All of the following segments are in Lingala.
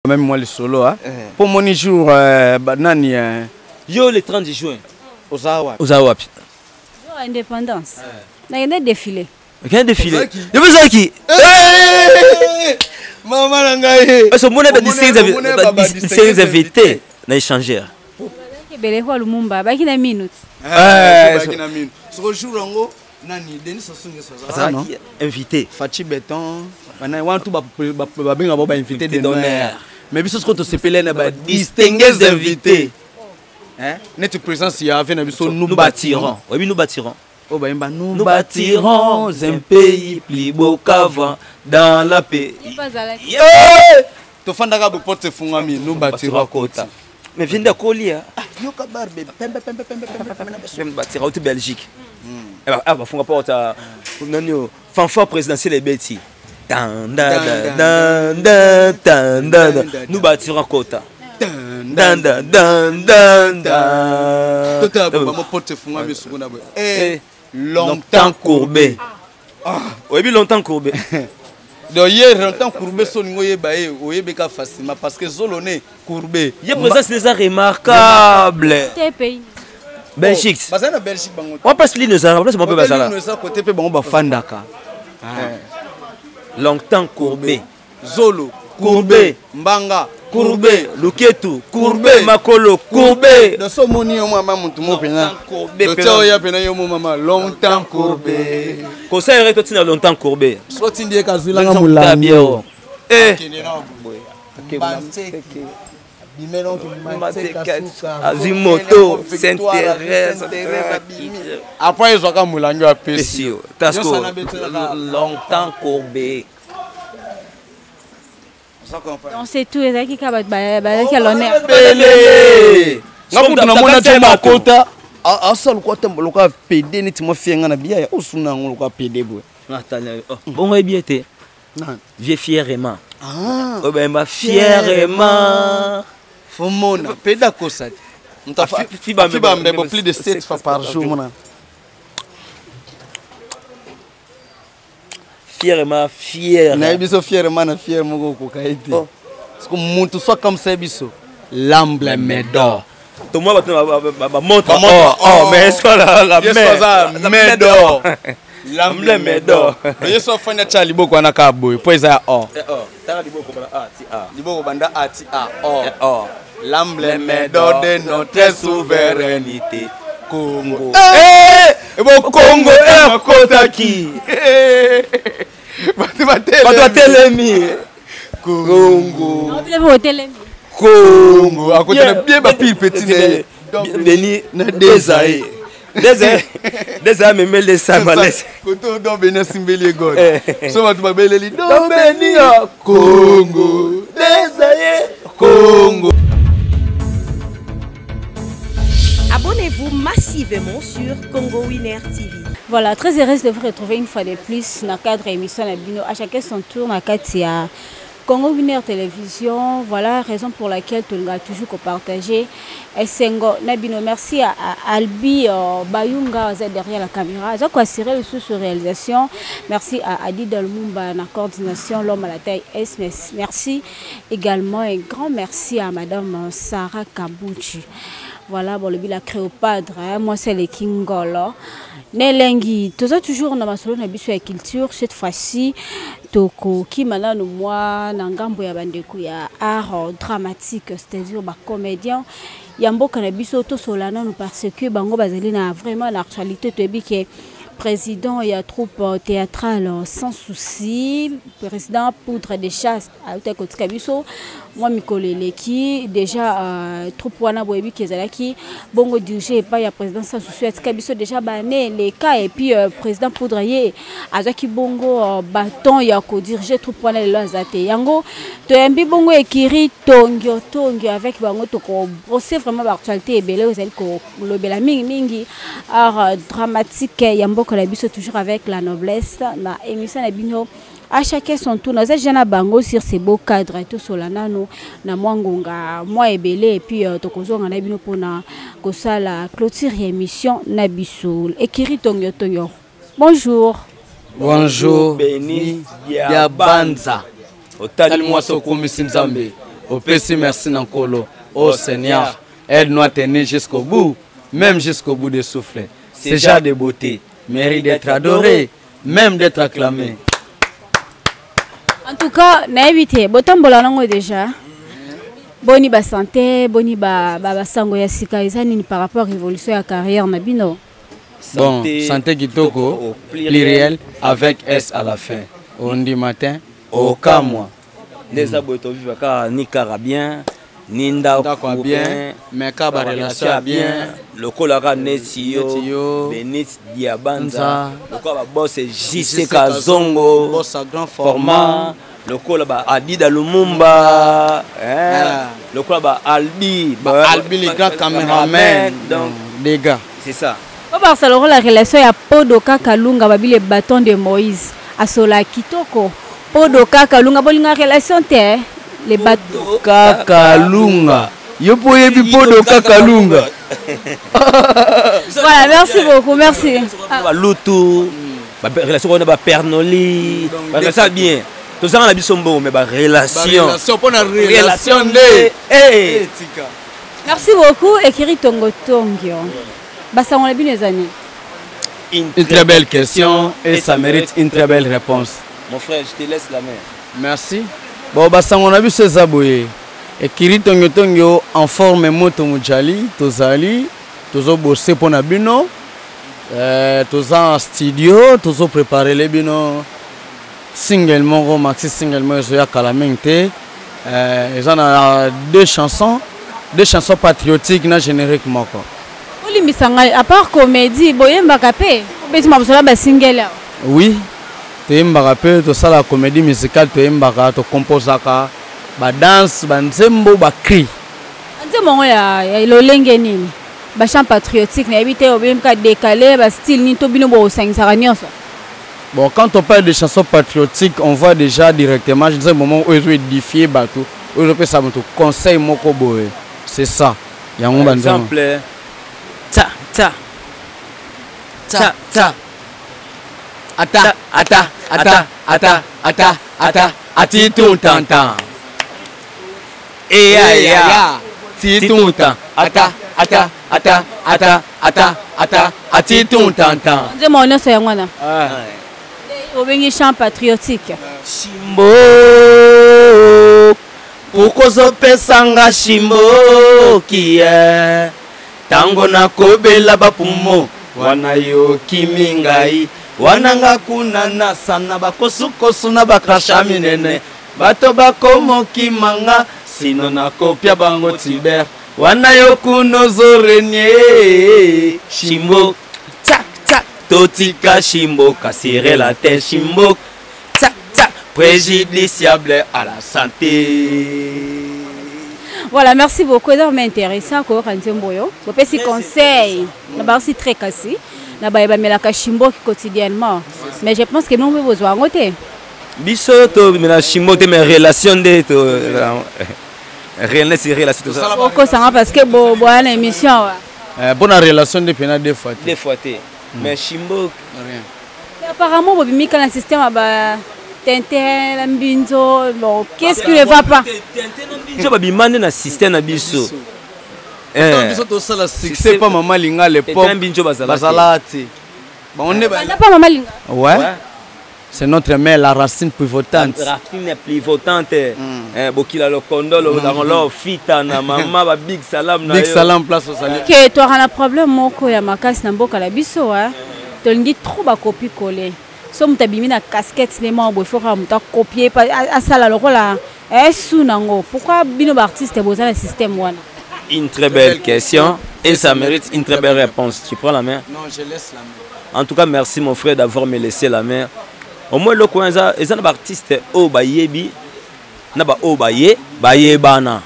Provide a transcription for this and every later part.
Même moi lisolo ah. Po moni jour nani Yo le 30 juin. Oza wapi? Oza wapi? Jour indépendance. Nakende défilé. Okende défilé. Yo bezaki. Mama na ngai. Parce que mona ba distingués invités na échangeur. Ebele kwa Lumumba baki na minute. Baki na minute. Soko jour yango nani Denis Sassou Nguesso azalaki invité. Fatshi Béton, bana wana tout ba benga ba invité d'honneur. Mais biso soko tosepele na ba distingués invités. Hein? Neti présence ya ave na biso nous bâtirons. Oui, nous bâtirons. Oh, bah, bah, nous Nous bâtirons un pays plus beau qu'avant dans la paix. Yeah! Tofandaka bo porte fungami, nous bâtirons kota. Mais viens de Kolia. Ah, yoka barbe, pembe pembe pembe pembe pembe na biso. Bâtira au Belgique. Eh ah, bah, funga porte nani fanfare présidentielle et Betty. Dan dan dan dan dan dan. Nous bâtirons kota. Dan dan dan dan dan. Tota ba mo porte fungami sukuna bo. Eh, longtemps courbé. Ah, oyebi longtemps courbé. Donc hier longtemps courbé son ngo yeba ye oyebeka facilement parce que zolone courbé. Ye présence déjà remarquable. pays. Belgique. Oh, bazana Belgique bango. On passe l'île nous place bango bazala. Nous côté pe bango bafandaka. Longtemps courbé. Zolo courbé, Mbanga courbé, Luketu courbé, Makolo courbé. Dans ce moni yo mama mutu mo pena. Courbé. Dotia oya pena yo mo mama longtemps courbé. Conseil rek totina longtemps courbé. Soti ndiye kazwilanga mulangi. Eh. Azimoto, Saint-Thérèse, Après ezwaka mulangi apesi. Tasco longtemps courbé. Donc c'est tout, ezalaki kaka bato bazalaki à l'honneur. Bele. Nga kutu namona ti makota asala lokola tambo lokola pede neti mwa fie nga na biyaya osuna yango lokola pede boye. Bongo yebi ete vie fièrement. Oyo bayemba fièrement. Fomona pede akosa te. Moto afiba mbebo plus de 7 fois par jour mona. Fièrement fier. Nayebi biso fièrement na fier moko okoka ye te. Parce que moto soit comme ça biso l'amble médor. Tout moi ba montre or or mais est-ce que la mer la médor. L'amble médor. Yeso afanya cha liboko wana ka boye po eza ya or. Or. Tala liboko banda A ti A. Liboko banda A ti A or. Or. L'amble médor de notre souveraineté. Congo. Eh! Ebo Congo ekotaki. Bato batelemi. Congo. Congo. Akotana bien ba pile petit ne. Beni na Desae. Desae. Desae memele samales. Koto don Beni simbeli god. So bato babeleli don Beni Congo. Desae Congo. Abonnez-vous massivement sur Congo Winner TV. Voilà, très heureuse de vous retrouver une fois de plus dans le cadre de l'émission Nabino. À chacun son tour, dans le cadre de Congo Winner Télévision. Voilà, raison pour laquelle tout le monde a toujours partagé. Esengo Nabino, merci à Albi Bayunga derrière la caméra. Ils ont assuré le sous réalisation. Merci à Adi Dalmumba dans la coordination, l'homme à la taille S. Merci également un grand merci à Madame Sarah Kabuchi. Voilà, bon, le bila Cléopâtre, hein, moi c'est les Kingolo. Nelengi, tout ça toujours dans ma solo na biso ya culture cette fois-ci toko ki malano moi na ngambo ya bandeko ya art dramatique, c'est-à-dire ba comédien ya mboka na biso to solana nous parce que bango bazali na vraiment l'actualité to yebi ke président ya troupe théâtrale sans souci, président poudre de chasse auta kotika biso moi mikolo eleki déjà troupe wana boyebi ke ezalaki bongo dirigé epai ya président sans souci atika biso déjà bane leka et puis président poudre ye azwaki bongo bâton ya kodiriger troupe wana lelo aza te yango toyambi bongo ekiri tongio tongio avec bango tokobrosser vraiment baactualité ebele oyo ezali kolobela mingimingi art dramatique ya mboka na biso toujours avec la noblesse na émission na bino à chacun son tour. Naza déjà na bango sur ces beaux cadres tout solanano na mwangonga mwa ebele et puis tokozonga na bino pona kosala clôture émission na biso ekiri tongio tongio. Bonjour. Bonjour. Béni Diabanza. Otali mwasi okomisi Nzambe. Opesi merci na Nkolo. Oh Seigneur, aide-nous à tenir jusqu'au bout, même jusqu'au bout des souffles. Ce genre de beauté mérite d'être adoré, même d'être acclamé. En tout cas, nayebi te botambola nango déjà. Boni ba santé, boni ba ba basango ya sika eza nini par rapport à évolution ya carrière na bino? Bon, santé kitoko, pluriel avec S à la fin. On dit matin, okamwa. Nde eza boye, tovivre kaka ni kara bien ni ndako ya bien, mais kaka barelation ya bien. Lokola kaka neti yo Benit Diabanza, lokola baboss JC Kazongo, boss à grand format, lokola ba Adida Lumumba, lokola ba Albi, ba Albi les grands caméramen. Donc des gars, c'est ça. Obarsa lokola relation ya Podo kaka Lunga babi le bâton de Moïse asola kitoko. Podo kaka Lunga bolinga relation te le bâton kaka Lunga yo po yebi Podo kaka Lunga. Voilà, merci beaucoup, merci. Ba lutu ba relation na ba pernoli, ba relation bien. Tozanga na biso mbongo, mais ba relation. Ba relation pona relation nde. Eh, tika. Merci beaucoup Ekiri Tongo Tongio. Basango na bino ezani. Une très belle question et ça mérite une très belle réponse. Mon frère, je te laisse la main. Merci. Bon, basango na biso eza boye. Ekiri Tongo Tongio en forme moto mujali, tozali, tozo bosser pona bino. Toza en studio, tozo préparer les bino single moko, maxi single moko ezoya kala mingi te. Eza na deux chansons, deux chansons patriotiques na générique moko. Olimbisa ngai, à part comédie, boyembaka pe, obeti mabusola ba single awa. Oui, toyembaka pe, tosala comédie musicale, toyembaka, tokomposaka ba danse, ba nzembo, ba cri. Nzembo ngo ya lolenge nini? Ba chant patriotique na yebi te, obemka décalé, ba style nini to bino bo sangisaka nyonso. Bon, quand on parle de chansons patriotiques, on voit déjà directement, je disais, moment où ils ont édifié bateau, où ils ont fait ça, conseil moko boye. C'est ça. Il y a un Par exemple, ta, ta. Ta, ta. Ata, ata, ata, ata, ata, ata, ati tout tan tan. E ya ya. Ti tout tan. Ata, ata, ata, ata, ata, ata, ati tout tan tan. Nzembo nyonso yango wana. Obengi chant patriotique. Shimbo, pourquoi ozopesanga shimbo kie? Tango nakobela bapumo, wana yokimi ngai, wana nga kuna na sana bakosukosu na bakrasha minene, bato bakomokimanga, sino nakopia bango tiber, wana yo kuna ozorenie. Shimbo, tak tak, totika shimbo, kasire la tête shimbo, tak tak, préjudiciable à la santé. Voilà, merci beaucoup. C'est vraiment intéressant ko kanzembo yo. Petit conseil, na ba aussi très cassé. Na ba ba melaka shimbo quotidiennement. Mais je pense que nous avons besoin ngote. Biso to mela shimbo te mais relation de to rien n'est relation tout ça. Oko sanga parce que bo bo na émission wa. Bonne relation de pena deux fois. Deux fois te. Mais shimbo rien. Et apparemment bo bimika na système ba Tintin, la Mbinzo, bon, qu'est-ce qui ne va pas? Tintin na Mbinzo, ba bimande na système na biso. Biso to sala succès pas maman Linga à l'époque. Tintin Mbinzo bazala. Bazala te. Bon, on est ba pas maman Linga. Ouais. C'est notre mère, la racine pivotante. La racine pivotante. Bokila le kondolo, dans l'or, fita na mama, ba big salam na Big yo. salam place au salut. OK, toi on a problème moko ya makasi na mboka la biso, hein. Tolingi trop ba copie coller. So mutu abimi na casquette ne moko boye, faut kaka mutu akopie, pa, asala lokola, su nango. Pourquoi bino ba artiste boza na système wana? Une très belle question et ça mérite une très belle réponse. Tu prends la main? Non, je laisse la main. En tout cas, merci mon frère d'avoir me laissé la main. Au moins, le coin, ça, ils ont artiste o ba yebi, na ba o ba ye, ba yebana.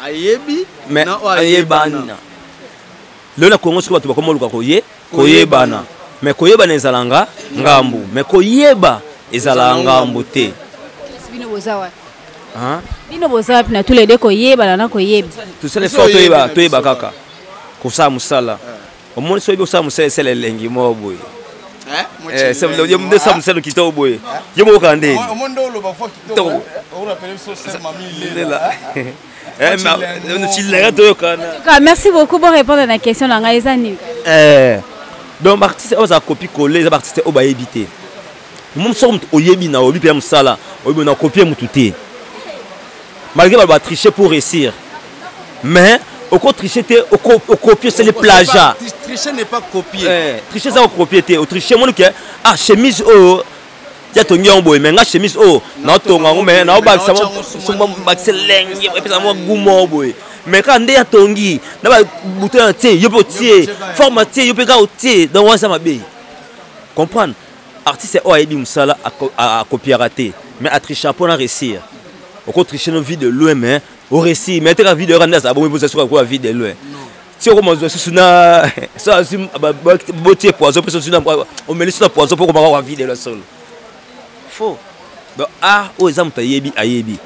Ayebi, mais na o ayebana. ayebana. Le na Congo soki bato bakoma luka koye, koyebana. Mais koyebana ezalanga ngambu, mais koyeba ezalanga ngambu te. Bino boza wapi? Hein? Bino boza wapi na tous les deux koyebana na koyeba? Tout ça les fort toyeba, toyeba kaka. Kosala mosala. Omoni soki osala mosala esala elengi moko boye. Nde sa mosalo kitoko boye, yo moko kaka nde chilenga toyokana. Merci beaucoup. Bon, répondre na question na ngai, eza nini? Donc baartiste oyo azala copie colle, eza baartiste oyo bayebi te. Mo soko moto oyebi na oyebi mpe ya mosala, oyebi na copie motu te, malgré bato batriche pour réussir, mais okotriche te, okopie, osali plagiat. Tricher n'est pas copier. Triche eza kokopie te. Otriche, omoni ke ah, chemise oyo ya tongi yango boye, mais nga chemise oyo naotonga yango, mais naobakisa bakisa elenge, epesa mwa gu moko boye, mais kaka nde ya tongi na babuto ya tie, yo mpe otie forme tie, yo mpe kaka otie. Donc wana eza mabe. Comprendre, artiste oyo ayebi mosala akopiaka te, mais atricha mpona réussir. Okotriche no vie de loin, mais oréussir, mais teka vie de loin nde azala bongo, mposa soki akoya vie de loin ti okomazwa susu na so azwi botie poison mpe sosi omeli su na poison mpo komaka kwa vie de loin solo faux. Donc art oyo eza moto ayebi, ayebi,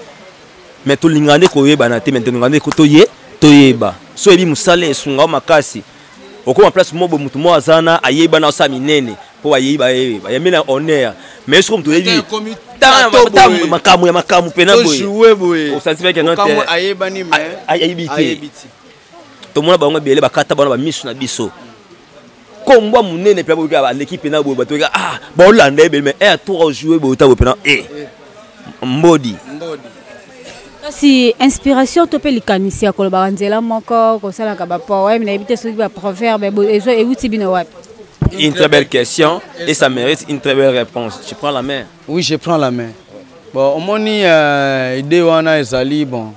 mais tolingaka nde koyebana te, mais tolingaka nde toye toyeba. So oyebi mosala, esunga o makasi. Okoma place moko boye, motu moko aza na ayebana, osala minene mpo bayebi, bayebi, bayambi na honneur, mais soki moto oyebi makambo ya makambo mpena boye, osanti mpe keno te ayebi te. Tomona bango ebele bakata bana bamisu na biso, kombwa monene mpe boyoka aleki mpena boye, bato yoka ah, baolanda ebele, mais un tour ajoue boye, ta boye mpena e mbodi. Kasi inspiration to mpe likanisi ya kolobaka nzela moko, kosalaka bapoème, nayebi te soki baproverbe, euti bino wapi? Une très belle question et ça mérite une très belle réponse. Tu prends la main? Oui, je prends la main. Bon, omoni idée wana ezali, bon,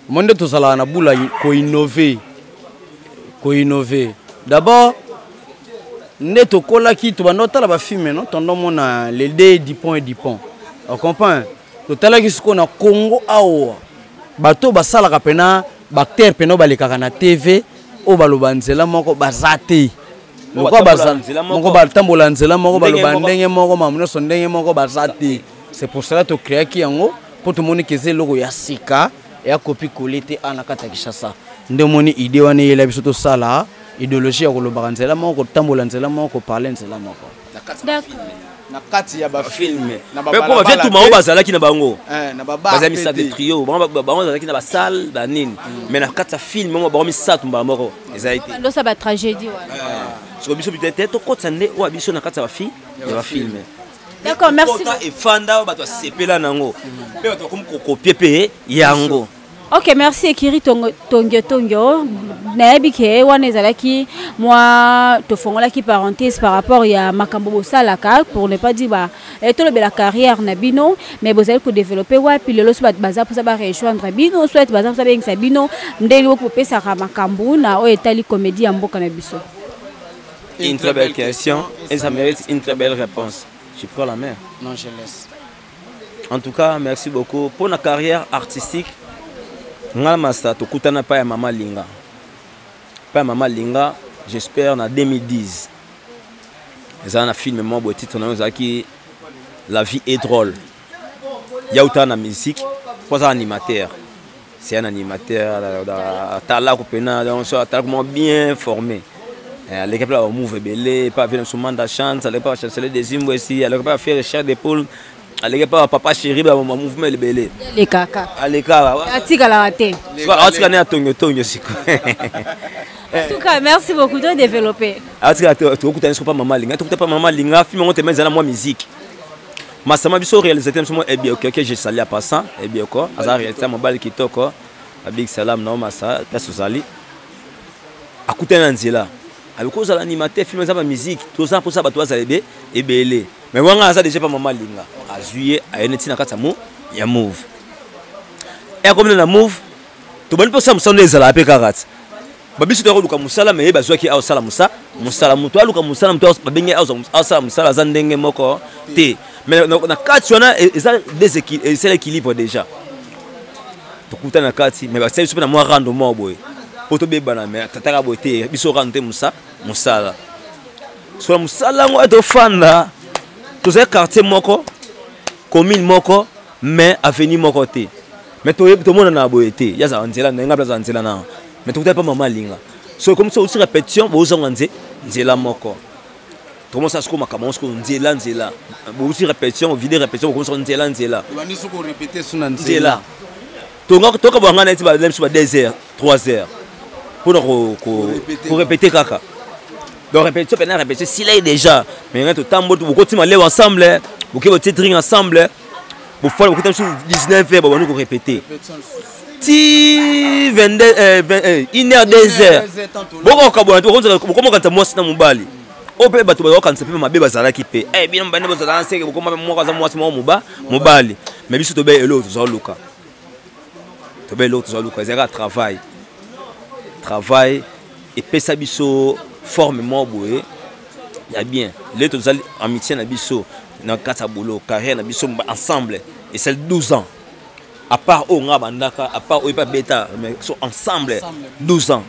omoni nde tozalaka na bula koinnove. Koinnove d'abord, nde tokolaki, tobanda otala bafilme, no tondomona les deux Dupont et Dupont, ocomprend. Totalaki sikoyo na Congo awa, bato basalaka mpena baacteur mpena oyo balekaka na TV, oyo baloba nzela moko, baza te. Lokola moko batambola nzela moko, baloba ndenge moko, makambo nyonso ndenge moko, baza te. C'est pour cela tocréaki yango, mpo tomoni ke eza eloko ya sika, eya copie colle te. A na kati ya Kinshasa nde omoni idée wana eyela biso, tosala idéologie ya kolobaka nzela moko, kotambola nzela moko, koparle nzela moko. Na kati ya bafilme mpe mpo bavie tuma oyo bazalaki na bango, baza misato de trio, bango bazalaki na basale banini, mais na kati ya filme ngo bango misato mbala moko ezali te. Ndosa batragédie wana. Siko biso peut-être tokotisa nde oyo biso na kati ya bafi ya bafilme. D'accord, merci. Efanda, bato basepela nango mpe bato bakomi kokopie mpe yango. Ok, merci. Ekiri Tongio Tongio, nayebi ke wana ezalaki mwa tofongolaki parenthèse par rapport ya makambo bosalaka, pour ne pas dire ba tolobela carrière na bino, mais bozali kodéveloppe wapi lelo? So bato baza mposa barejoindre bino, soit baza mposa bengisa bino, ndenge bokopesaka makambo na oyo etali comédie ya mboka na biso? Une très belle question et ça mérite une très belle réponse. Je prends la main? Non, je laisse. En tout cas, merci beaucoup. Pour la carrière artistique, nga masta tokutana pa ya mama Linga, pa ya mama Linga, j'espère na 2010. Ezala na film moko boye, titre na yo ezalaki La vie est drôle. Yauta na musique mpo aza animateur, c'est un animateur atalako mpena, donc so atalako moko bien formé, aleki mpe bamove ebele epa avie na biso Manda Chance, aleki mpe bachancelier des Imbwesi, aleki mpe bafere Chair de Poule, aleki mpe bapapa chéri, bamouvement ebele. Alekaka. Aleka. Atikalaka te. Atika ne atongo tongo siko. En tout cas, merci beaucoup de développer. Atika tokutani siko pa mama Linga, tokuta pa mama Linga, film yango tema ezala mwa musique. Masama biso réalisateur biso mo Ebioko, que je salue en passant. Ebioko aza réalisateur mobali kitoko, abig salam na masa place ozali. Akutani na nzela, abiki ozala animateur, film eza bamusique, toza mposa bato bazala ebe ebele, mais wanga aza déjà pa mama Linga, azwi ye, aye neti na kati ya mo ya move e akomi na move. Tobandi mposa mosala nde ezalaka mpe kaka ti babiso toya koluka mosala, me ye bazwaki aosala mosala. Moto aluka mosala, moto babenge aosala mosala, aza ndenge moko te, mais na kati wana eza esala équilibre déjà. Tokuta na kati, mais basali biso mpe na mwa rando moko boye mpo tobebana, mais tataka boye te, biso rando te, mosala sola mosala yango tofanda. Tozali quartier moko, commune moko, mais avenue moko te, mais toyebi tomonana boye te. Ye azala nzela na ye, ngai mpe azala nzela na, mais tokutaki mpa mama Alinga. So comme so outi répétition, bozonga nzela moko. Tokomosala sikoyo makambo yango sikoyo nzela nzela. Bouti répétition, vide répétition, bokomosala nzela nzela. Obandi soki orépété so na nzela. Toka bwanga neti ba biso ba 2 heures, 3 heures mpona korépéter kaka. Donc répétition pena répétition sila ye déjà, mais ngai totambo bokoti malewa ensemble, boke botie drink ensemble, bofala bokota biso 19 heures, babandi korépéter ti 22, 1 heure, 2 heures, bokoka bona bokomokanisa mwasi na mobali oyo mpe bato bakokanisa mpe mabe bazalaki mpe bino mibali bozala nseke, bokoma moko aza mwasi, moko mobali. Mais biso tobe eloko tozoluka, tobe eloko tozoluka ezalaka travail. Travail epesa biso forme moko boye ya bien. Lelo tozali amitié na biso na kati ya boulot, carrière na biso ensemble esali 12 ans, à part oyo nga bandaka, à part oyo mpe abeta, mais so ensemble 12 ans,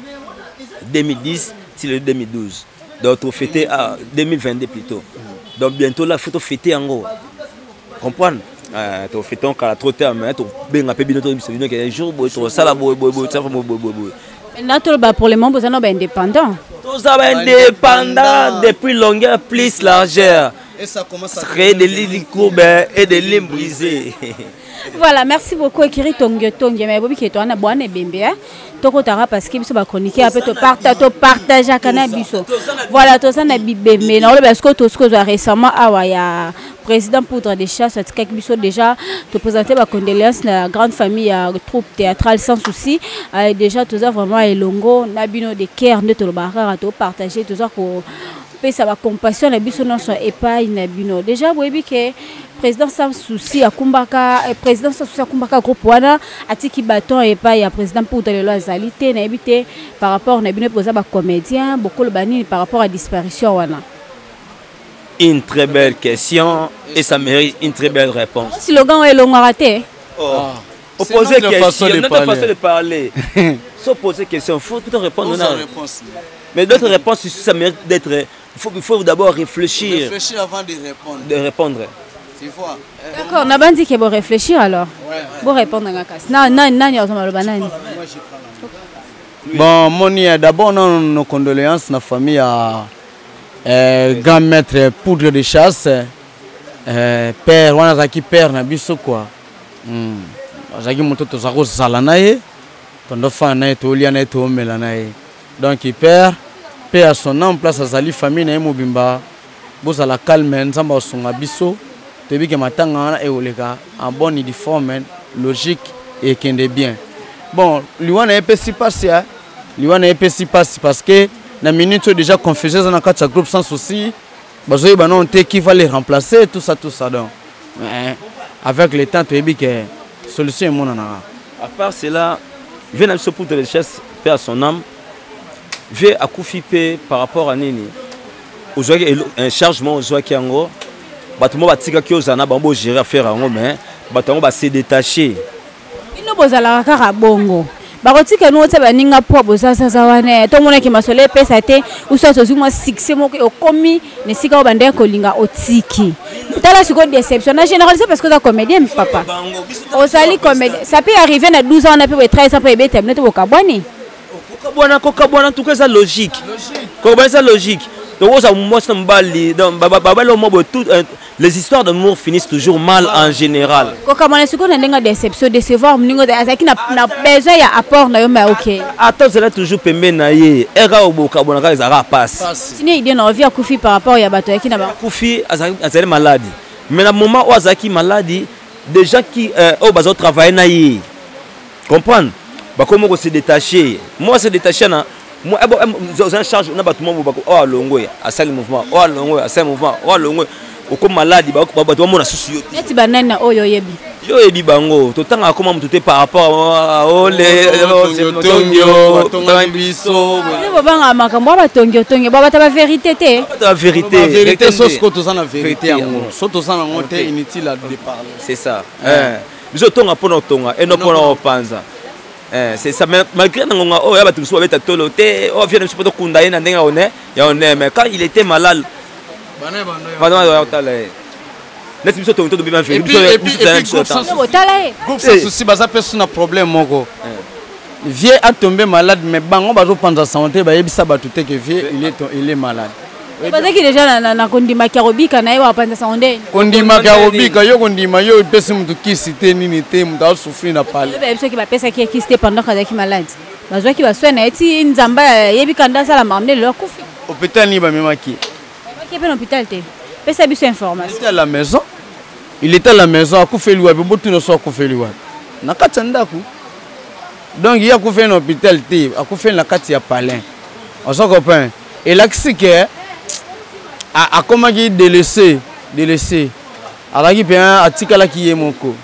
2010 ti le 2012. Donc tofêter, ah, 2022 plutôt. Donc bientôt là, faut tofêter yango, comprendre, tofêter kala trop tard, mais tobenga mpe bino, toyebisa bino ke jour boye tosala boye boye boye, tosala boye boye boye. Maintenant toloba, pour le moment boza na baindépendant. Toza baindépendant depuis longueur plus largeur. Et ça commence à créer des lignes courbes et des lignes brisées. Voilà, merci beaucoup, Ekiri Tongue Tongue. Mais bobi keto ana bwana ebembe, hein. Tokotaka parce que biso ba chroniqueur ape to parta to partageaka na biso. Voilà, toza na bibembe. Na oloba siko to siko récemment awa ya président Poudre de Chasse atikaki biso. Déjà to présenter ba condoléances na grande famille ya troupe théâtrale Sans Souci. Déjà toza vraiment elongo na bino de cœur nde tolobaka kaka to partager, toza ko pesa bacompassion na biso nyonso epai na bino. Déjà boyebi ke président Sans Souci akumbaka, président Sans Souci akumbaka groupe wana, atiki bâton epai ya président Poudre. Lelo azali te. Nayebi te, par rapport na bino boza bacomédien, bokoloba nini par rapport à disparition wana? Une très belle question et ça mérite une très belle réponse. Slogan oyo elongwaka te. Oh. Ah. Poser C'est notre façon question, de notre parler. Façon de parler. Sans poser question, il faut tout répondre. Pose Non. la réponse. Mais d'autres réponses, ça mérite d'être. Il faut d'abord réfléchir. Réfléchir avant de répondre. De répondre. Tu vois. D'accord, nabandi ke boréfléchir alors. Borépondre nga kasi na nani, nani azoma maloba, nani? Bon, moni, d'abord non, nos condoléances na famille à grand maître Poudre de Chasse, père wana azalaki père na biso quoi. Azalaki moto toza kozala na ye, tondofana na ye, tolia na ye, toomela na ye. Donc père, paix à son âme, place azali, famille na ye mobimba bozala calme, Nzambe akosunga biso. Toyebi ke matanga wana ekoleka en bonne uniforme, logique, ekende bien. Bon, liwa na ye epesi mpasi, liwa na ye epesi mpasi parce que na minute oyo déjà confusion eza na kati ya groupe Sans Souci, bazoyeba nano te qui va les remplacer, tout ça, tout ça. Donc, mais avec le temps, toyebi ke solution emonanaka. À part cela, vieux na biso Poudre de Chasse, paix à son âme, vieux akufi mpe par rapport à nini? Ozwaki un chargement, ozwaki yango, bato mo batikaki ozala na bango, bogérer affaire yango, mais bato yango base détaché. Bino bozalaka kaka bongo, bakotika no otia baninga mpo bozazaza wana tomonaki masolo epesa te. Uso tozwi mwa succès moko, okomi na esika oyo bandeki kolinga, otiki. Tala sikoyo déception na généralise parce que oza comédien, papa, ozali comédien. Ça peut arriver na 12 ans wana mpe boye, 13 ans mpe ebeta bino te, bokabwani. Kokabwana, kokabwana, en tout cas eza logique, kokabwana eza logique. Donc oza mwasi na mobali, donc babali oyo boye, tout les histoires d'amour finissent toujours mal en général. Kokabwana sikoyo na ndenge ya déception, décevoir moninga azalaki na besoin ya apport na yo, mais ok. Ata ozala toujours pembeni na ye, ere oyo bokabwana kaka ezalaka pasi. Tini idée na ovi akufi par rapport ya bato ayaki na ba Akufi, azali malade, mais na moment oyo azalaki malade, des gens qui oyo bazotravaille na ye, comprendre, bakomi kose détacher. Moi se détacher na oza charge na bato mo oyo alongwe asali mouvement, oyo alongwe asali mouvement, oyo alongwe okomi malade, bato bamona susu yo te. Neti banani na oyo oyebi? Yo oyebi bango, totangaka koma motu te par rapport ole. Biso bobangaka makambo ya batongiotongi, babata bavérité te. Vérité. Vérité, so sikoyo toza na vérité yango, so toza nango te, inutile de parler. C'est ça, biso otonga mpona otonga eno mpona opanza. C'est ça. Mais malgré na ngonga oyo ya bato mosusu babeta tolo te, oyo vieux na biso mpo tokunda ye na ndenge ya honneur, mais quand il était malade, otala ye neti biso tongi to tobima. Botala ye. Groupe Sans Souci baza mpe so na problème moko. Vieux atombe malade, mais bango bazopanza sango te, bayebisa bato te ke vieux il est malade. Bazalaki déjà na kondimaki ya kobika na ye, bapanza sango ndeni. Kondimaki ya kobika, yo kondima, yo epesi motu kisi te, nini te, moto asouffrir na pale. Oyebi soki bapesaki ye kisi te pendant azalaki malade, bazwaki basoin na ye ti Nzambe ayebi kanda asala makambo nde lelo akufi. Hôpital nini bamemaki ye? Bamemaki ye mpe na hôpital te. Pesa biso information. Il était à la maison, il était à la maison. Akufeli wapi? Botuna so akufeli wapi? Na kati ya ndako. Donc ye akufeli na hôpital te, akufeli na kati ya palin. Oza copain, elakisi ke akomaki délaissé, délaissé, azalaki mpe atikalaki ye moko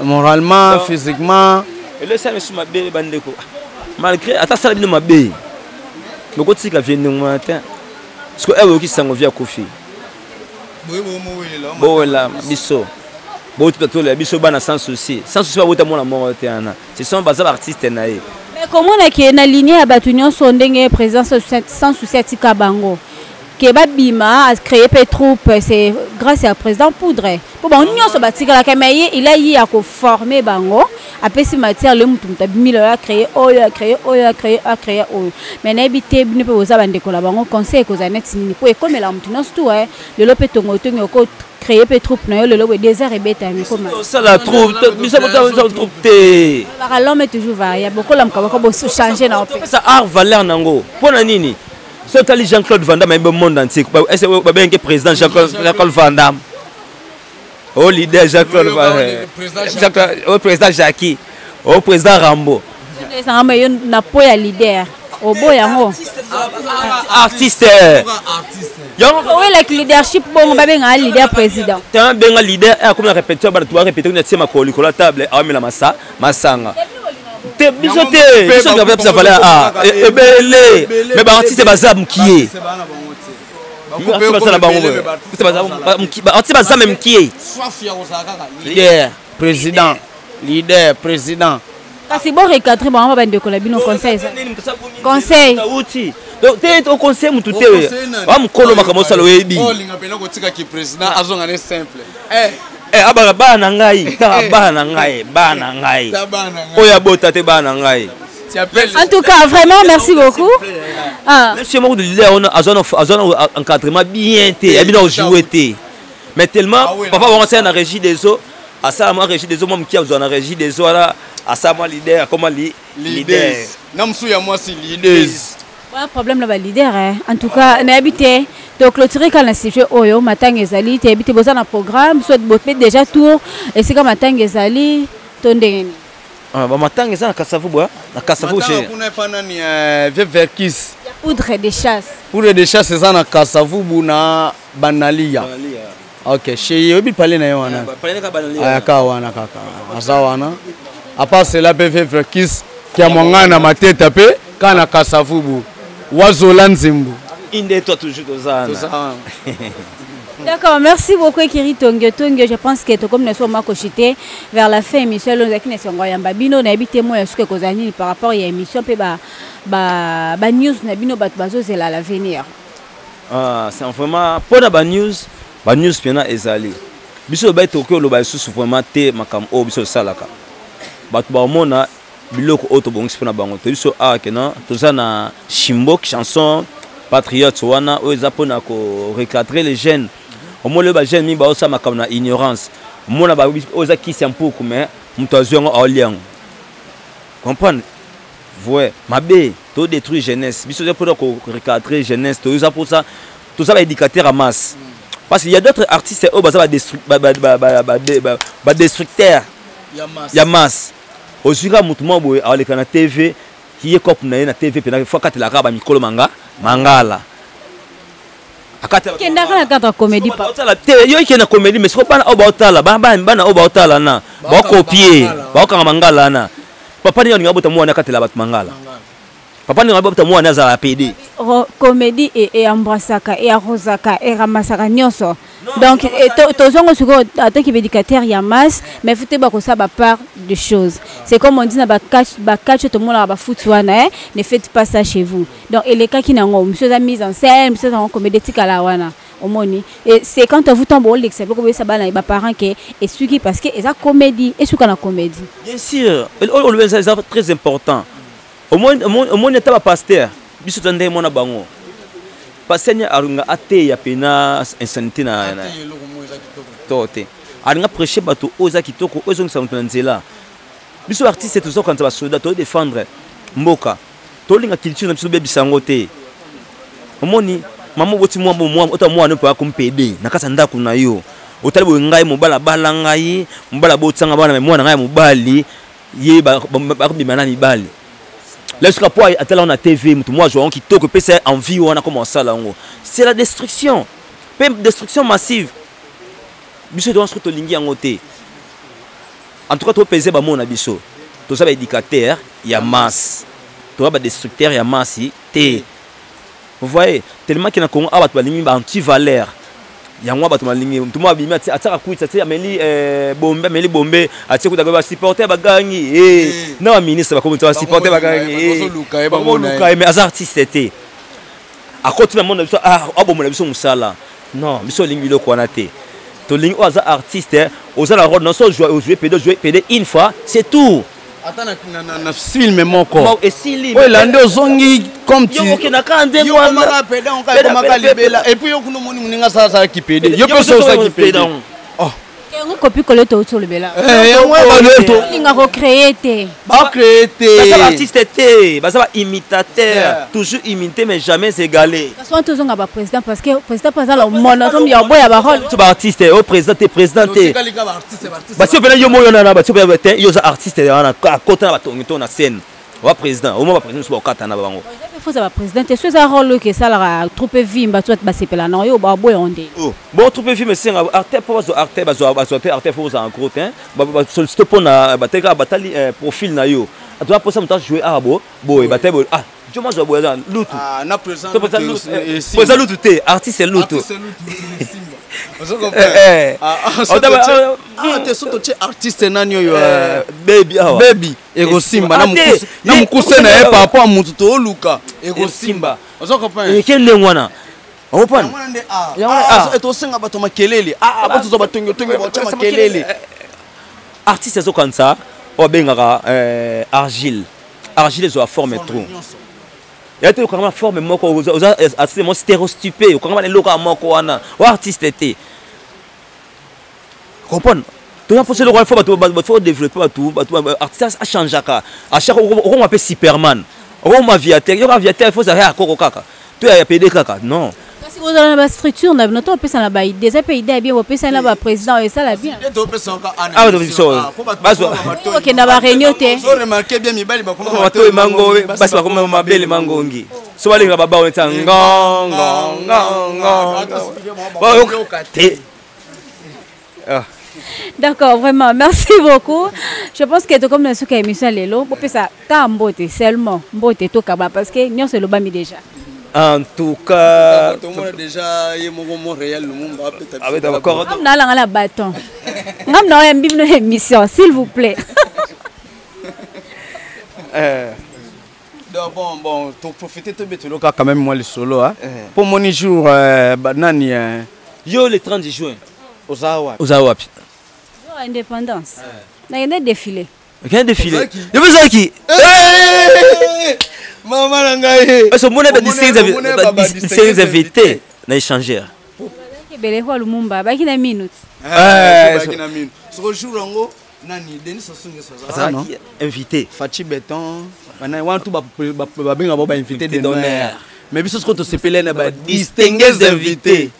moralement, physiquement. Elesala misu mabe, bandeko. Malgré ata asala bino mabe, bokotika vie ndenge wana te. Parce que oyoki sango vie akufi, bowela biso, botuta tolela biso bana Sans Souci. Sans Souci babota mwana moko te wana, ce sont baza baartiste na ye. Mais komona ke na ligne ya bato nyonso, ndenge président Sans Souci atika bango ke babima, acréer mpe troupe, c'est grâce ya président Poudre, mpo bango nyonso batikalaka. Mais ye, il a ye ya koformer bango, apesi matière. Le mutu, moto abimi lelo, acréer oyo, acréer oyo, acréer, acréer oyo. Mais nayebi te, bino mpe boza bandeko na bango, conseil ekozala neti nini mpo ekomela motu nyonso tu lelo mpe tongo tongi oko créer mpe troupe na yo lelo boye, désert ebetami koma? Osala troupe, biso bosala troupe te. Baka l'homme est toujours variable, okolamuka bako bochange na mpe. Topesa art valeur nango. Mpo na nini? So otali Jean-Claude Van Damme, ayembe monde entier. Babengeke président Jean-Claude Van Damme, o leader Jean-Claude, o président Jackie, o président Rambo. Esangama yo na po ya leader, oboya yango. Artiste. Owelaki leadership, bongo babengaka leader président. Te, benga leader akomi na répétition, bato barépété, kuna tie makolo likolo ya table, awamela masa masanga te. Biso te, biso topesa valeur a ebele, mais baartiste baza mokie, basala bango, baartiste baza me mokie. Leader président, leader président. Kasi bo recadre bango, bandeko na bino. Conseil, conseil. Uti te, oconseil mutu te, wa mokolo makambo osala oyebi. Olinga mpena kotikaki président azonga ne simple. Abaka bana na ngai, kaka bana na ngai, bana na ngai oyo abota te, bana na ngai. En tout cas, vraiment, merci beaucoup. Ah. Monsieur moko de leader wana azwa na encadrement bien te, abi na ojouer te, mais tellement papa bango asala na Régie des Eaux, asala mwa Régie des Eaux, mwa moki azwa na Régie des Eaux wana, asala mwa leader, akoma leader. Na mosusu ya mwasi leaders. Un problème na baleader, hein. En tout cas, nayebi te, toclôturer kaka na sujet oyo. Matanga ezali, toyebi te boza na programme, soit bope déjà tour esika matanga ezali to ndenge nini? Bamatanga eza na Kasavubu, na Kasavubu. Kuna epa nani, vieux Verkis. Ya Poudre de Chasse. Poudre de Chasse eza na Kasavubu na Banalia. Ok, chez oyebi pale na ye wana, ayaka wana kaka, aza wana. À part cela mpe vieux Verkis kia mwangana na mateta mpe kaka na Kasavubu, wazola nzembo. Inde toi toujours toza. D'accord, merci beaucoup Ekiri Tongio Tongio. Je pense que comme nous sommes chuté vers la fin émission, nous avons yamba bino na habité moi ce que kozani par rapport à émission pe ba ba ba news na bino bato bazozela à l'avenir. Ah, c'est vraiment pour ba news, ba news pena ezali. Biso ba toki oloba lisusu vraiment te makambo oyo biso osalaka. Bato baomona biloko oyo tobongisi mpona bango. To biso awa kena toza na Shimbok, chanson patriote wana oyo eza mpona korecadrer les jeunes. Omoni oyo bajeune mingi baosala makambo na ignorance. Omona oyo eza kisi ya mpuku, mais moto azwi yango, aolia yango, comprendre vrai mabe, todétruire jeunesse. Biso eza mpona korecadrer jeunesse, toza mposa toza baéducateur ya masse, parce qu'il y a d'autres artistes oyo baza badestructeur ya masse. Ozwi kaka motu moko boye, aleka na TV, ye cope na ye na TV mpena fo akatelaka bamikolo manga mangala. Kendaka na cadre comédie. Otala te, yo ekende na comédie, mais siko bana oyo baotala, bana oyo baotala na baokopie, baokanga mangala wana. Papa ndenge alinga bota mwana akatela bato mangala, papa ndenge abota mwana azala pd. Comédie eembrassaka, earrosaka, eramasaka nyonso. Donc tozongo sikoyo atoki éducateur ya masse, mais faut te bakosala bapart de choses. C'est comme on dit na bacatch, tomonaka bafoot wana, ne faites pas ça chez vous. Donc elekaki nango, mosusu eza mise en scène, mosusu eza yango comédie, etikala wana. Omoni, et c'est quand vous tombe olekisa biloko, boyesa bana, baparent ke esuki, parce que eza comédie, esuka na comédie. Bien sûr, oyo olobi eza très important. Omoni ata bapasteur, biso toza ndenge mwana bango. Pasteur ni alinga ateya pena insanité na to te. Alinga prêcher bato oyo eza kitoko, oyo ezongisa moto na nzela. Biso artiste toza kokanisa basoda, tozo défendre mboka. Tolinga culture na biso tobebisa yango te. Omoni mama oboti mwa mwa ota mwana mpe akompede na kati ya ndako na yo. Otali boye ngai mobali abala ngai, mobali abotisanga bana, mais mwana ngai ya mobali ye bakobima na mibali. Là jusqu'à po atala na TV mutu moi joie kitoko pesa envie wana comme asala yango. C'est la destruction. Pe destruction massive. Biso to soki tolingi yango te. En tout cas to peser ba mona biso. Toza ba éducateur ya masse. Toza ba destructeur ya masse te. Vous voyez, tellement que na Congo awa bato balingi ba anti-valeur. Yango bato balingi mutu moko abimi atiaka kwiti atie ameli bombe ameli bombe atie kuta ba supporter bagangi eh na ba ministre bakomi ba supporter bagangi eh bazoluka ye mais aza artiste te. Akoti na monde na biso ah abomola biso mosala. Non, biso olingi biloko wana te. Tolingi oyo aza artiste, oza na rôle non so jouer pédo jouer pédé une fois, c'est tout. Ata na film moko. Bon, esili. Oyo elandi ozongi comme tu. Yo okendaka ndenge wana. Yo okomaka pédé, okomaka libela. Et puis yo kuna omoni moninga asalaka kipédé. Yo mpe osalaka kipédé. Oh. Yango copie coller to tolobela. Eh, yango ba to. Linga ko créer te. Ba créer te. Baza ba artiste te, baza ba imitateur, toujours imité mais jamais égalé. Parce que tozonga ba président parce que président pas la monotone ya boya ba rôle. Tu ba artiste, au président te président te. Ba si opena yo moyo na ba si opena te, yo za artiste wana akota na ba tongi to na scène. Wa président, au moins ba président so ba kata na bango. Il faut ça président te soza rôle que ça la troupe vimba soit ba sepela na yo ba boya onde. Oh, bon troupe vimba c'est un arte pour bazo arte bazo bazo te arte faut en gros hein. Ba ba solliciter pour na ba teka ba tali profil na yo. Atoa pour ça muta jouer ah bo boy ba te bo ah jo ma zo boya lutu. Ah na président président lutu te artiste lutu. Artiste lutu simba. Ozo comprendre. Ah te soto che artiste nani oyo baby awa. Baby ekosimba na mukuse na mukuse na ye par rapport à mutu toluka ekosimba. Ozo comprendre. Eke ndenge wana. Open. Yango nde a. Ah tosenga bato makelele. Ah bato zo batongi tongi bato makelele. Artiste azo kansa o bengaka argile. Argile zo a forme trop. Ya te okanga forme moko oza artiste mo stéréotypé okanga ba eloko moko wana. O artiste te. Comprendre? Toza mposa eloko wana, faut bato, faut développer bato, bato, artiste achangeaka. À chaque fois, okoma mpe Superman. Okoma aviateur, yoka aviateur, faut ozala ya koko kaka. To ya PD kaka, non. Kasi kozala na ba structure na bino, to opesa na ba idée, eza mpe idée ya bien, bopesa na ba président oyo esala bien. Ye topesa kaka ana Ah, émission. biso. Ah, po bato Bazwa. bakoma matoi. Okenda ba réunion te. Ozo remarquer bien mibali bakoma matoi mango, basi bakoma mabele mangongi. So balinga baba oyo ntango, ngong, ngong, ngong, ngong. Bayoka te. Ah. D'accord, vraiment, merci beaucoup. Je pense que comme dans ce cas émission lelo, pour ça ka mbote seulement, mbote to kaba parce que nyonso elobami déjà. En tout cas, tout le monde déjà yé moko Montréal Lumumba peut-être. Ah, d'accord. Ngam na la bâton. Ngam na yambi no émission, s'il vous plaît. Donc bon, to profiter to beto quand même moi le solo hein. Pour mon jour nani yo le 30 juin. Oza wapi? Oza wapi? Jour indépendance. Na yende défilé. Kende défilé. Yo bezaki. Mama na ngai. Parce que mona ba distingués invités na échangeur. Bele kwa Lumumba baki na minute. Baki na minute. So jour yango nani Denis Sassou Nguesso azalaki invité. Fatshi Béton, bana wana tout ba ba benga ba invité d'honneur. Mais biso soko to sepele na ba distingués invités.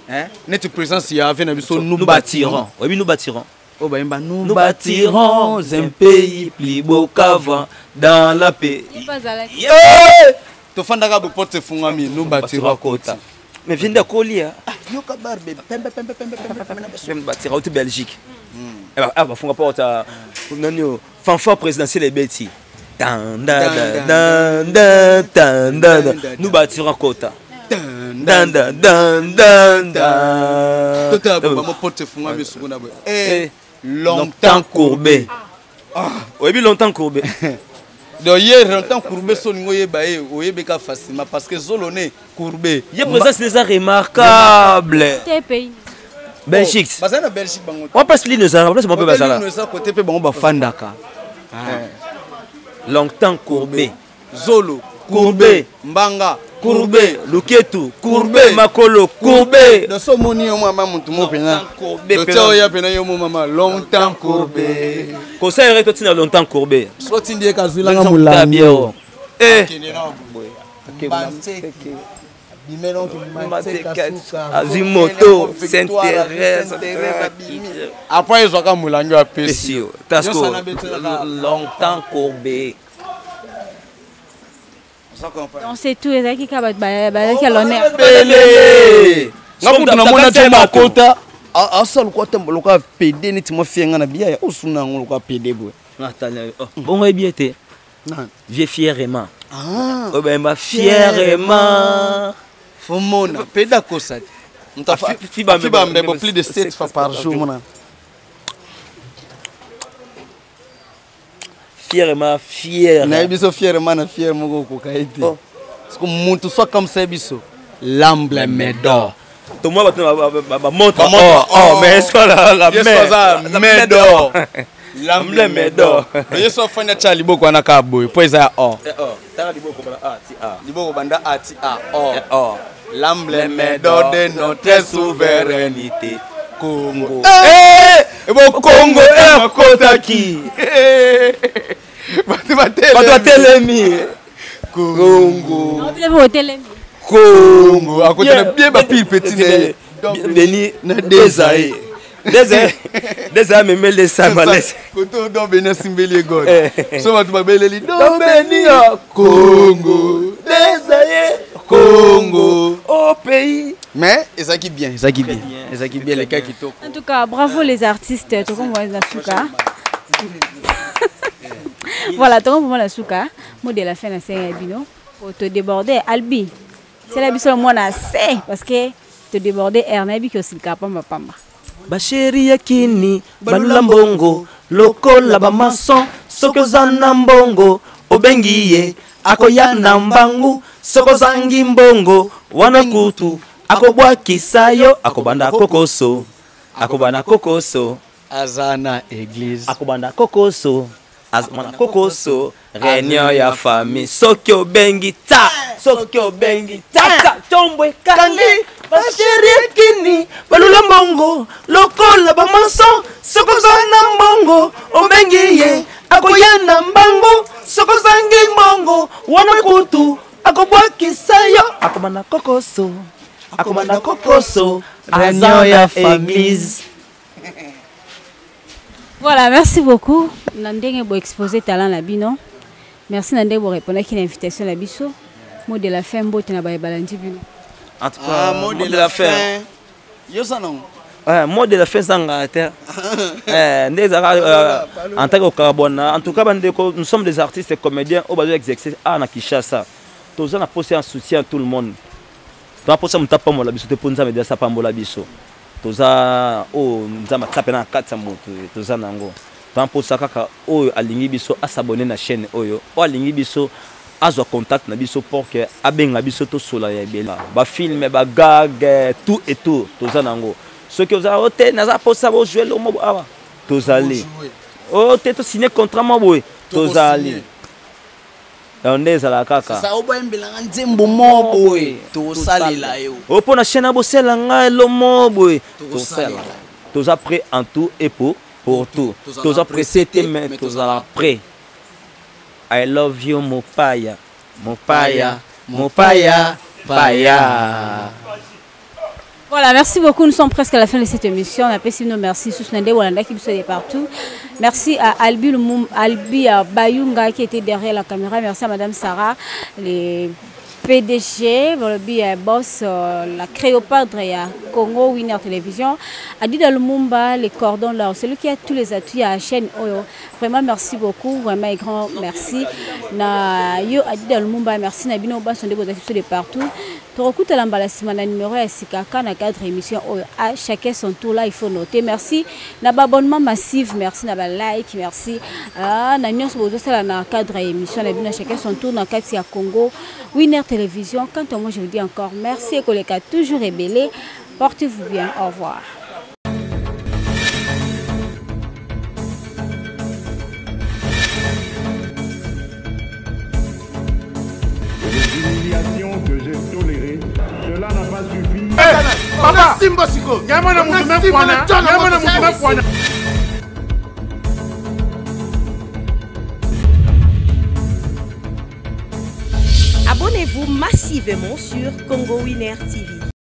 Hein? Notre présence y avait na biso nous bâtirons. Oui, nous bâtirons. Oh bah, bah, nous Nous bâtirons un pays plus beau qu'avant dans la paix. Yeah! Tofandaka bo porte fungami, nous bâtirons kota. Mais viens de colia. Ah, yoka barbe, pembe pembe pembe pembe pembe na Même bâtira au Belgique. Eh bah, ah bah funga porte nani fanfare présidentielle ebeti. Dan dan dan dan dan dan. Nous bâtirons kota. Dan dan dan dan dan. Tota bo ba porte fungami sukuna bo. Eh, longtemps courbé. Ah, oui, longtemps courbé. Donc hier longtemps courbé soningo yeba ye oyebeka facilement parce que zolone courbé. Ye présence déjà remarquable. Te pays. Belgique. Bazana na Belgique bango. On passe l'île nous place mon peu bazala. Nous ça côté pe bango ba fandaka. Longtemps courbé. Zolo courbé, mbanga Courbe luketu, courbe makolo, courbe. Dans ce moni yo mama mutu mo pena. Courbe pena oya pena yo mo mama longtemps courbe. Conseil rek totina longtemps courbe. So tindi ka zwilanga mulangi. Eh. Azwi moto Sainte Thérèse. Après ezwaka molangi apesi yo. Tasco longtemps courbé. Donc c'est tout, ezalaki kaka bato bazalaki à l'honneur. Bele. Nga kutu namona ti makota asala lokola tambo lokola pede neti mwa fie nga na biyaya osuna yango lokola pede boye. Bongo yebi ete vie fièrement. Oyo bayemba fièrement. Fomona pede akosa te. Fiba mbebo plus de 7 fois par jour mona. Fièrement fier. Nayebi biso fièrement na fier moko okoka ye te. Parce que mutu soit comme ça biso l'amble médor. Tout moi bato ba montre or or mais est-ce que la mer la d'or. L'amble médor. Yeso afanya cha liboko wana ka boye po eza ya or. Or. Tala liboko banda A ti A. Liboko banda A ti A or. Or. L'amble médor de notre souveraineté. Congo. Eh! Ebo Congo akotaki. Bato batelemi. Congo. Congo. Akotana bien ba pile petit ne. Beni na Desae. Desae. Desae memele sa malaise. Koto don Beni simbeli god. So bato babeleli don Beni Congo. Desae. Congo. Au pays. Mais ezaki bien, ezaki bien. Ezaki bien les cas qui toquent. En tout cas, bravo les artistes, tout comme moi la souka. Voilà, tout comme moi la souka. Mot de la fin na senga bino. Pour te déborder Albi. C'est la biso moi na c'est parce que te déborder Ernabi que silka pamba pamba. Ba chérie yakini, balula mbongo, lokola ba maçon, sokoza na mbongo, obengiye, akoya na mbangu, sokozangi mbongo, wana kutu. Akobwakisa yo, akobanda kokoso, akobanda kokoso, azana église, akobanda kokoso, azana kokoso, réunion ya famille, soki obengi ta, soki obengi ta, ta, tombwe kandi, ba chérie kini, balula mbongo, lokola ba maçon, sokozana mbongo, obengi ye, akoya na mbangu, sokozangi mbongo, wana kutu, akobwakisa yo, akobanda kokoso. Akomanda kokoso, réunion ya famille. Voilà, merci beaucoup. Nandenge bo exposer talent la bino. Merci Nandenge bo répondre à l'invitation la biso. Mot de la fin mbote na ba balandi bino. En tout cas, mot de la fin. Yo ça non. Ouais, mot de la fin sanga terre. Eh, ndeza en tant que carbone, en tout cas bandeko, nous sommes des artistes et comédiens au bazo exercer à na Kinshasa. Toza na poser un soutien à tout le monde. Toza posa muta pambola biso te ponza media sa pambola biso. Toza o nzama tape na kati moto toza nango. Toza posa kaka oyo alingi biso a s'abonner na chaîne oyo. O alingi biso azwa contact na biso pour que abenga biso to sola ya ebele. Ba film ba gag tout et tout toza nango. Soki oza o te naza posa bo jouer lo mo awa tozali. O te to signer contrat mo boye tozali. Ndeza la kaka. Sasa obayembelanga nzembo moboye tosalela yo. Opo na chaîne bosela nga lo moboye tosala. Toza prêt en tout et pour tout. Toza pressé mais tozala prêt. I love you mopaya. Mopaya, mopaya, paya. Voilà, merci beaucoup. Nous sommes presque à la fin de cette émission. On appelle nos merci Sousnande Walanda qui nous de partout. Merci à Albi Albi Bayunga qui était derrière la caméra. Merci à Madame Sarah, les PDG, le boss, la Créopadre à Congo Winner Télévision, Adida Lumumba, les cordons là, celui qui a tous les atouts à la chaîne Oyo. Vraiment merci beaucoup, vraiment un grand merci. Na yo Adida Lumumba, merci Nabino Bassonde de partout. Tokuta lambala sima na numéro ya sikaka na cadre émission Oyo. À chacun son tour là, il faut noter. Merci na ba abonnement massif, merci na ba like, merci. Ah na nyonso bozosala na cadre émission na bino chacun son tour na kati ya Congo Winner Télévision. Quant à moi, je vous dis encore merci et collègues toujours ébélé. Portez-vous bien. Au revoir. Les humiliations que j'ai Papa. Simba sikoyo. Nyama na mutu me kwana. Nyama na mutu me kwana. Abonnez-vous massivement sur Congo Winner TV.